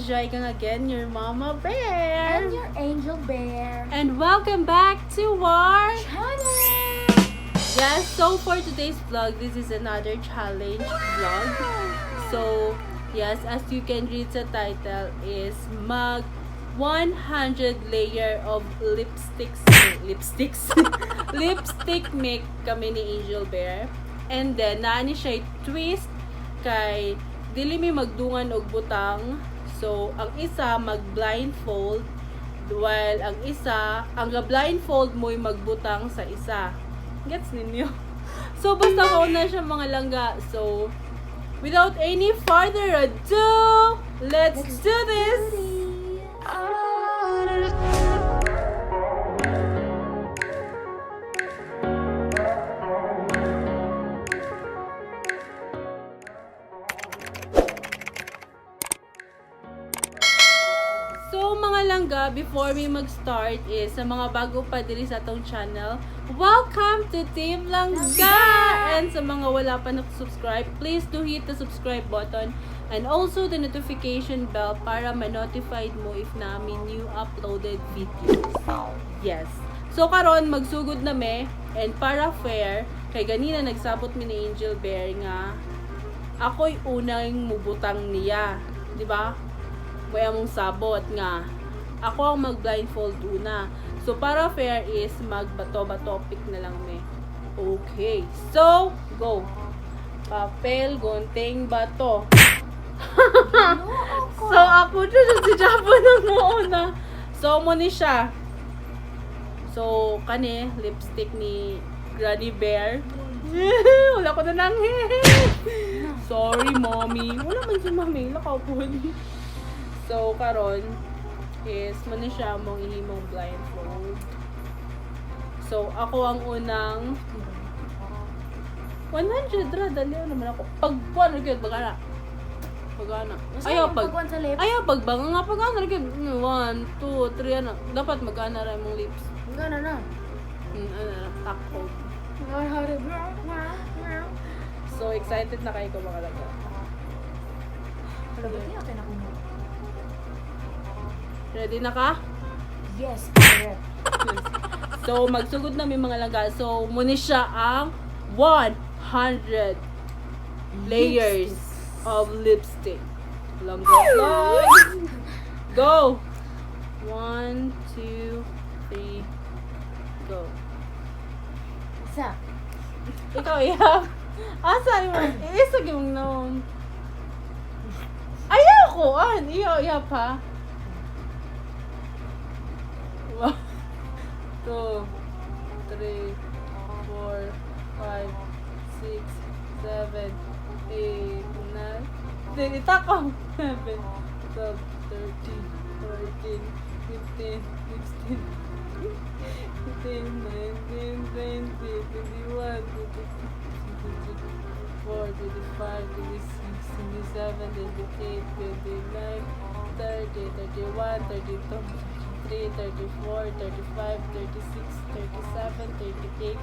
is Jaigang again, your mama bear. And your angel bear. And welcome back to our channel. Yes, so for today's vlog, this is another challenge vlog. So, yes, as you can read sa title is mag 100 layer of lipstick make kami ni Angel Bear. And then, naani siya twist kay dili mi magdungan og butang. So, ang isa mag-blindfold while ang isa, ang blindfold mo'y magbutang sa isa. Gets ninyo? So, basta ko na siya mga langga. So, without any further ado, let's do this! So, mga langga, before we mag-start is, sa mga bago pa diri sa atong channel, welcome to Team Langga! And sa mga wala pa na-subscribe, please do hit the subscribe button and also the notification bell para ma-notified mo if namin new uploaded videos. Yes. So, karon magsugod na me, and para fair, kay ganina nagsabot mi ni Angel Bear nga, ako'y unang mubutang niya. Diba? May among sabot nga ako ang mag-blindfold una. So, para fair is magbato-bato pick na lang me. Okay. So, go. Papel, gunting, bato. So, ako dyan si Jabo ng una. So, mo ni siya. So, kani, lipstick ni Granny Bear. Wala ko na lang. Sorry, mommy. Wala man si mommy. Lakaw po. So, karon is muna siya mong ihimong blindfold. So, ako ang unang 100 ra, dali naman ako. Pagkuan rin yun, bagana. Ayaw pagbanga nga, pagana rin yun. 1, 2, 3, ano. Dapat magana rin mong lips. Magana na. Takot. So, excited na kayo ko mga laga. Alam ba niya, okay na kung Ready na ka? yes, correct. So, magsugod na may mga langga. So, muna siya ang 100 layers of lipstick. Langgavlogs. Go! 1, 2, 3, go. Isa. Ikaw, iya. Asa mo? Isag yung noon. Ayaw ko! Iya pa. 1, 2, 3, 4, 5, 6, 7, 8, 9. Then, itako. 7, 12, 13, 14, 15, 16, 17, 19, 20, 21, 22, 24, 25, 26, 27, 28, 29, 30, 31, 32, 34, 35, 36, 37, 38,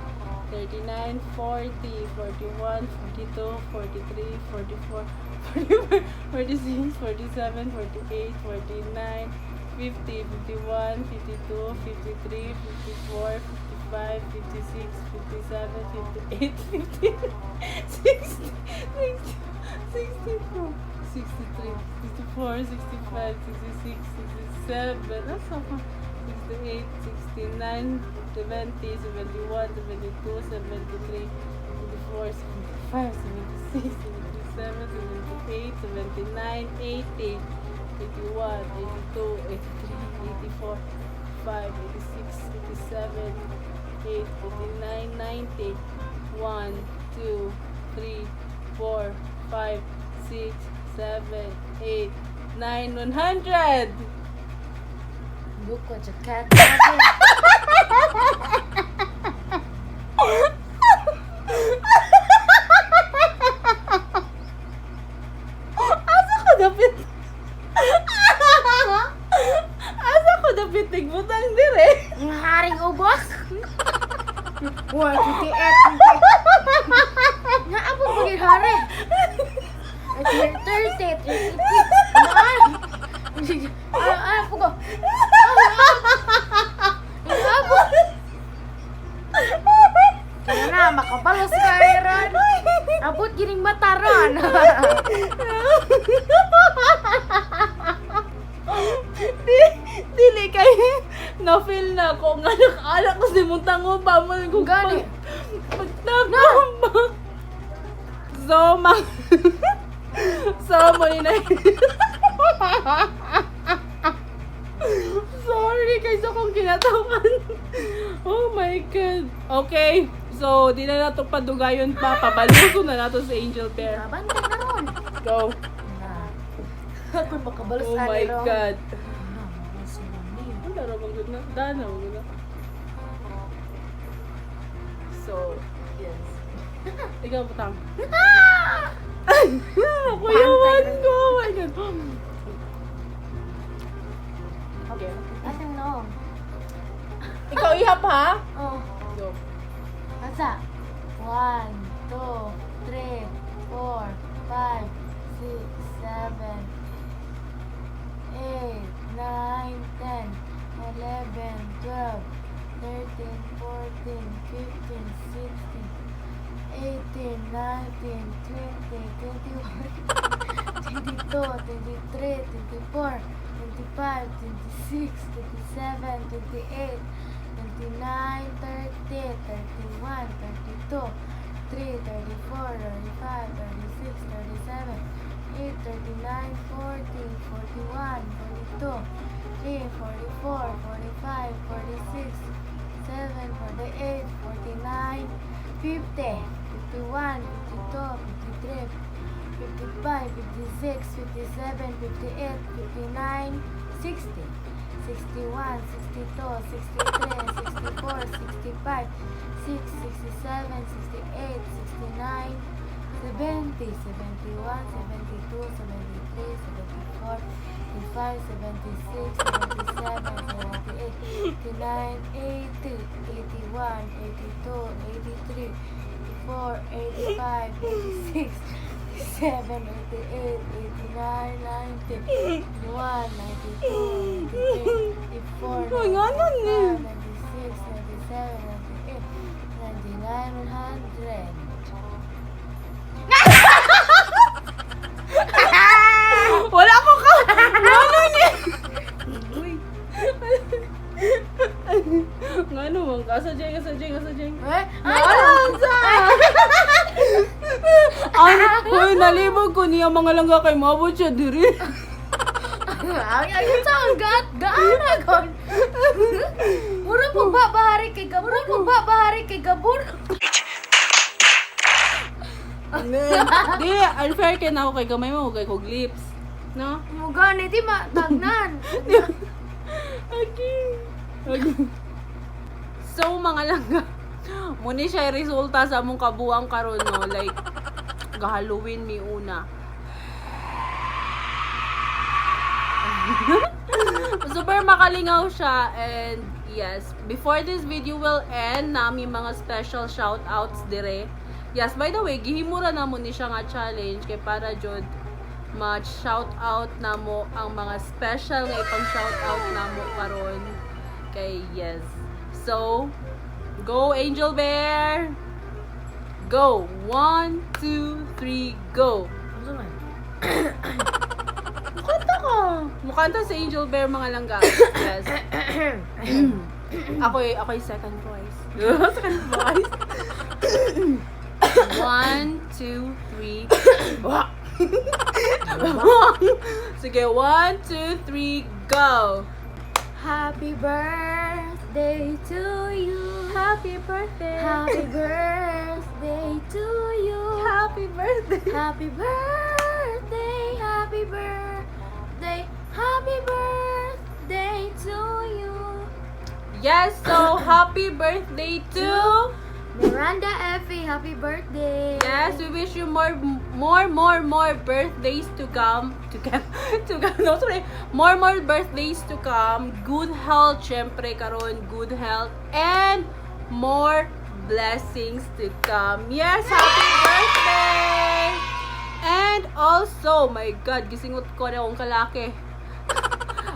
39, 40, 41, 42, 43, 44, 45, 46, 47, 48, 49, 50, 51, 52, 53, 54, 55, 56, 57, 58, 59, 60, 62, 63, 64, 65, 66, 67, that's so fun. 68, 69, 70, 71, 72, 73, 74, 75, 76, 77, 78, 79, 80, 81, 82, 83, 84, 85, 86, 87, 88, 89, 90, 1, 2, 3, 4, 5, 6, 7, 8, 9, 100! Buko, jakat. Asa ko dapit tigbutang dire? Ang haring ubos. 1, 58, naabot mo yung hari. 30, 36, Muntang mo pa mo kung Gani. pagtapang ba? So, so, muli na. Sorry, kaysa kong kinatawan. Oh my God. Okay. So, di na nato padugayon pa. Pabaluso na nato sa Angel Bear. Bantay na ron. Go. Na. Kung makabalos Oh my God. Ano, masunod Ang laro bang good na? Dana, wag na. So, yes. Ikaw, putang. Kuyawan ko. Oh my God. Okay. Asang noong. Ikaw ihap ha? Oh. Go. Asa? 1, 2, 3, 4, 5, 6, 7, 8, 9, 10, 11, 12, 13, 14, 15, 16, 18, 19, 20, 21, 22, 23, 24, 25, 26, 27, 28, 29, 30, 31, 32, 3, 34, 35, 36, 37, 8, 39, 40, 41, 42, 3, 44, 45, 46, 7, 48, 49, 50, 51, 52, 53, 55, 56, 57, 58, 59, 60, 61, 62, 63, 64, 65, 6, 67, 68, 69, 70, 71, 72, 73, 74, 75, 76, 77, 78, 89, 80, 81, 82, 83, 84, 85, 86, 87, 88, 89, 90, 91, 92, 93, 94, 95, 96, 97, 98, 99, 100. Wala ko ka! Ano niya? Uy. Ngano mo? Kasadjeng. Eh? Alansa! Hoy, nalibog ko niya mga langga kay mabot siya diri. Ay, sa gaana gon. Mura po ba bahari kay Gabon? Di, unfair kay na ako kay gamay mo, kay kog lips. No? Muga ni di matagnan. Okay. So, mga langga, muni siya resulta sa among kabuang karon no, like ga-Halloween mi una. Super makalingaw siya, and yes, before this video will end, nami mga special shoutouts dire. Yes, by the way, gihimura na mo ni siya nga challenge kay para jud ma-shoutout na mo ang mga special nga ipang shoutout na mo karon. Kay yes. So, go Angel Bear. Go. 1, 2, 3, go. Ano man? Mukanta ka. Mukanta sa Angel Bear mga langga. Yes. Ako'y second voice. Second voice. 1, 2, 3. Sige, 1, 2, 3, go. Happy birthday to you. Happy birthday. Happy birthday to you. Happy birthday. Happy birthday. Happy birthday. Happy birthday to you. Yes, so happy birthday to Miranda Effie, happy birthday. yes, we wish you more birthdays to come. No, sorry. More birthdays to come. Good health, syempre karon, good health, and more blessings to come. Yes, happy birthday! And also, my God, gisingot ko na akong kalaki.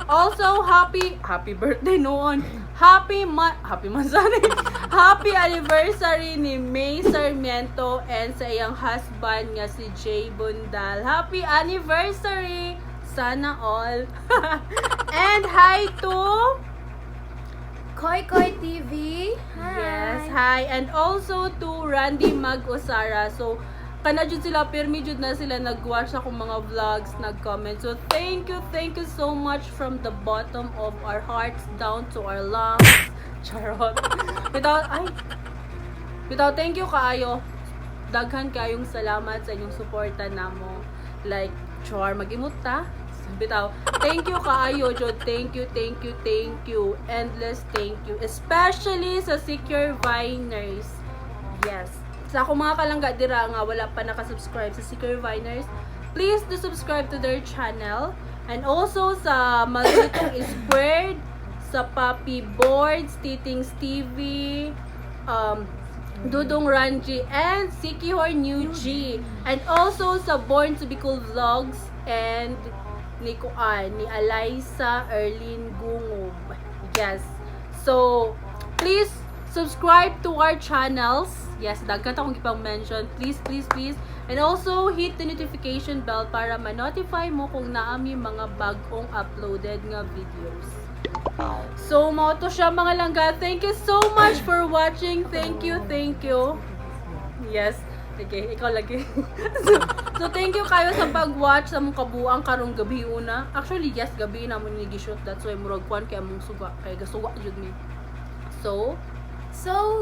Also, happy birthday noon. Happy anniversary ni May Sarmiento and sa iyang husband nga si Jay Bundal. Happy anniversary! Sana all. And hi to Koi Koi TV. Hi. Yes, hi. And also to Randy Mag-Osara. So, kana jud sila, pirmi jud na sila nag-watch akong mga vlogs, nag-comment. So, thank you so much from the bottom of our hearts down to our lungs. Charot. Without thank you kaayo. Daghan kayong salamat sa inyong suporta namo. Like, char, mag-imot ta. Bitaw, thank you kaayo, Jod. Thank you. Endless thank you. Especially sa Siquijor Viners. Yes. Sa akong mga kalangga dira nga wala pa nakasubscribe sa Siquijor Viners, please do subscribe to their channel. And also sa Malitong Squared, sa Papi Boards, Titings TV, Dudong Ranji, and Siquijor New G. And also sa Born to be Cool Vlogs and ni Alaysa Erlin Gungob. Yes. So, please subscribe to our channels. Yes, daghan akong ipang-mention. Please. And also, hit the notification bell para ma-notify mo kung naami mga bagong uploaded nga videos. So, mao to siya mga langga. Thank you so much for watching. Thank you. Yes. Okay, ikaw lagi. so, thank you kayo sa pag-watch sa mong kabuang karong gabi una. Actually, yes, gabi na mo ni-shoot. That's why murag kwan kaya mong suga. Kaya gasuga jud mi. So,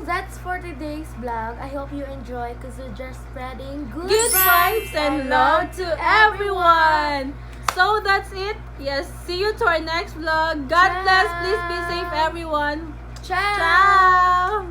that's for today's vlog. I hope you enjoy because we're just spreading good vibes and love to everyone. So, that's it. Yes, see you to our next vlog. God bless. Please be safe, everyone. Ciao! Ciao!